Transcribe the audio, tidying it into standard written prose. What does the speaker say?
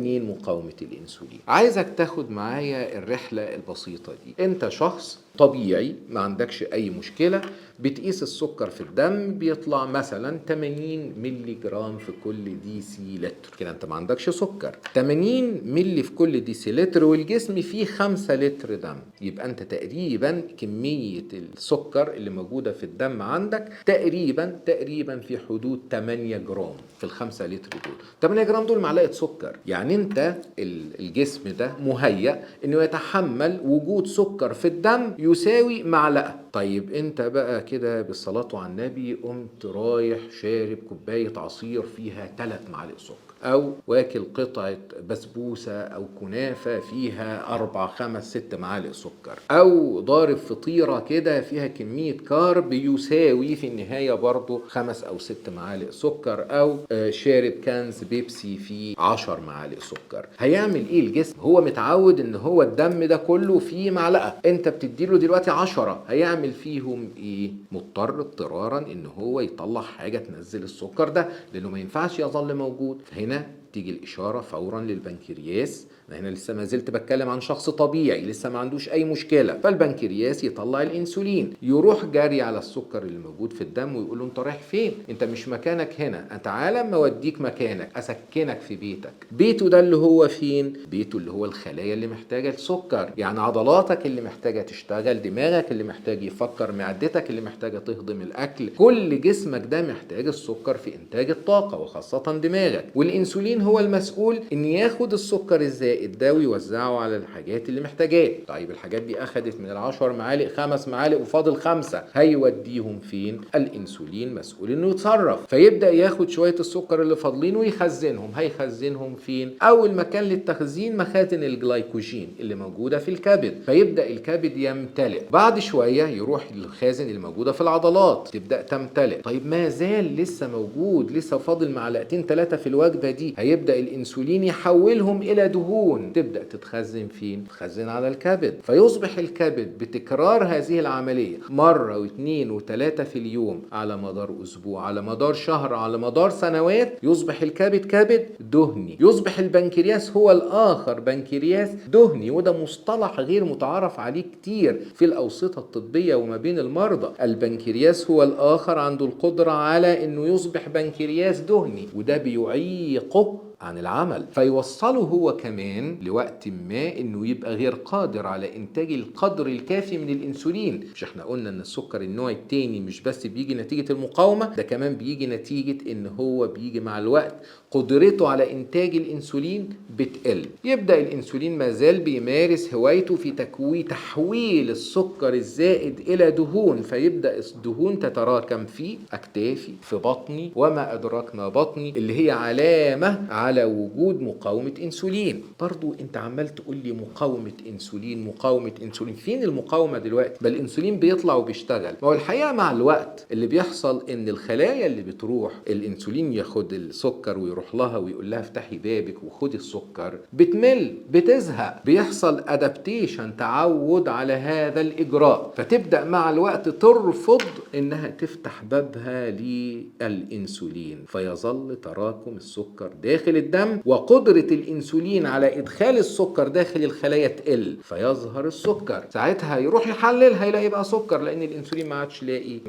منين مقاومة الانسولين؟ عايزك تاخد معايا الرحلة البسيطة دي. انت شخص طبيعي ما عندكش اي مشكلة، بتقيس السكر في الدم بيطلع مثلا 80 ملي جرام في كل ديسي لتر، كده انت ما عندكش سكر. 80 ملي في كل ديسي لتر والجسم فيه 5 لتر دم، يبقى انت تقريبا كمية السكر اللي موجودة في الدم عندك تقريبا في حدود 8 جرام في ال5 لتر دول. 8 جرام دول معلقة سكر، يعني انت الجسم ده مهيأ انه يتحمل وجود سكر في الدم يساوي معلقة. طيب انت بقى كده بالصلاة على النبي قمت رايح شارب كوباية عصير فيها 3 معالق سكر، او واكل قطعة بسبوسة او كنافة فيها 4 5 6 معالق سكر، او ضارب فطيرة كده فيها كمية carb يساوي في النهاية برضو 5 او 6 معالق سكر، او شارب cans بيبسي فيه 10 معالق سكر. هيعمل ايه الجسم؟ هو متعود ان هو الدم ده كله فيه معلقة، انت بتديله دلوقتي 10، هيعمل فيهم ايه؟ مضطر اضطرارا ان هو يطلع حاجة تنزل السكر ده، لانه ما ينفعش يظل موجود. هنا تيجي الإشارة فورا للبنكرياس. أنا هنا لسه ما زلت بتكلم عن شخص طبيعي لسه ما عندوش أي مشكلة، فالبنكرياس يطلع الإنسولين، يروح جاري على السكر اللي موجود في الدم ويقول له أنت رايح فين؟ أنت مش مكانك هنا، تعالى أما أوديك مكانك، أسكنك في بيتك. بيته ده اللي هو فين؟ بيته اللي هو الخلايا اللي محتاجة السكر، يعني عضلاتك اللي محتاجة تشتغل، دماغك اللي محتاج يفكر، معدتك اللي محتاجة تهضم الأكل، كل جسمك ده محتاج السكر في إنتاج الطاقة وخاصة دماغك. والإنسولين هو المسؤول إن ياخد السكر الزائد ده ويوزعه على الحاجات اللي محتاجاه. طيب الحاجات دي أخدت من ال10 معالق 5 معالق وفاضل 5، هيوديهم فين؟ الإنسولين مسؤول إنه يتصرف، فيبدأ ياخد شوية السكر اللي فاضلين ويخزنهم. هيخزنهم فين؟ أول مكان للتخزين مخازن الجلايكوجين اللي موجودة في الكبد، فيبدأ الكبد يمتلئ. بعد شوية يروح للخازن اللي موجودة في العضلات تبدأ تمتلئ. طيب ما زال لسه موجود، لسه فاضل معلقتين 3 في الوجبة دي، هيبدأ الإنسولين يحولهم إلى دهون تبدأ تتخزن فين؟ تتخزن على الكبد. فيصبح الكبد بتكرار هذه العملية مرة واثنين وثلاثة في اليوم على مدار أسبوع، على مدار شهر، على مدار سنوات، يصبح الكبد كبد دهني. يصبح البنكرياس هو الآخر بنكرياس دهني، وده مصطلح غير متعارف عليه كتير في الأوسطة الطبية وما بين المرضى. البنكرياس هو الآخر عنده القدرة على أنه يصبح بنكرياس دهني، وده بيعيقه عن العمل، فيوصله هو كمان لوقت ما انه يبقى غير قادر على انتاج القدر الكافي من الانسولين. مش احنا قلنا ان السكر النوع التاني مش بس بيجي نتيجة المقاومة، ده كمان بيجي نتيجة ان هو بيجي مع الوقت قدرته على انتاج الانسولين بتقل. يبدأ الانسولين ما زال بيمارس هوايته في تحويل السكر الزائد الى دهون، فيبدأ الدهون تتراكم في اكتافي، في بطني، وما ادراك ما بطني اللي هي علامة على وجود مقاومة انسولين. برضو انت عمال تقول لي مقاومة انسولين مقاومة انسولين، فين المقاومة دلوقتي؟ بل الانسولين بيطلع وبيشتغل. ما هو الحقيقة مع الوقت اللي بيحصل ان الخلايا اللي بتروح الانسولين ياخد السكر ويروح لها ويقول لها افتحي بابك وخدي السكر، بتمل، بتزهق، بيحصل adaptation، تعود على هذا الاجراء، فتبدأ مع الوقت ترفض انها تفتح بابها للانسولين، فيظل تراكم السكر داخل الدم، وقدرة الانسولين على ادخال السكر داخل الخلايا تقل، فيظهر السكر. ساعتها يروح يحلل هيلاقي بقى سكر، لان الانسولين ما عادش لاقي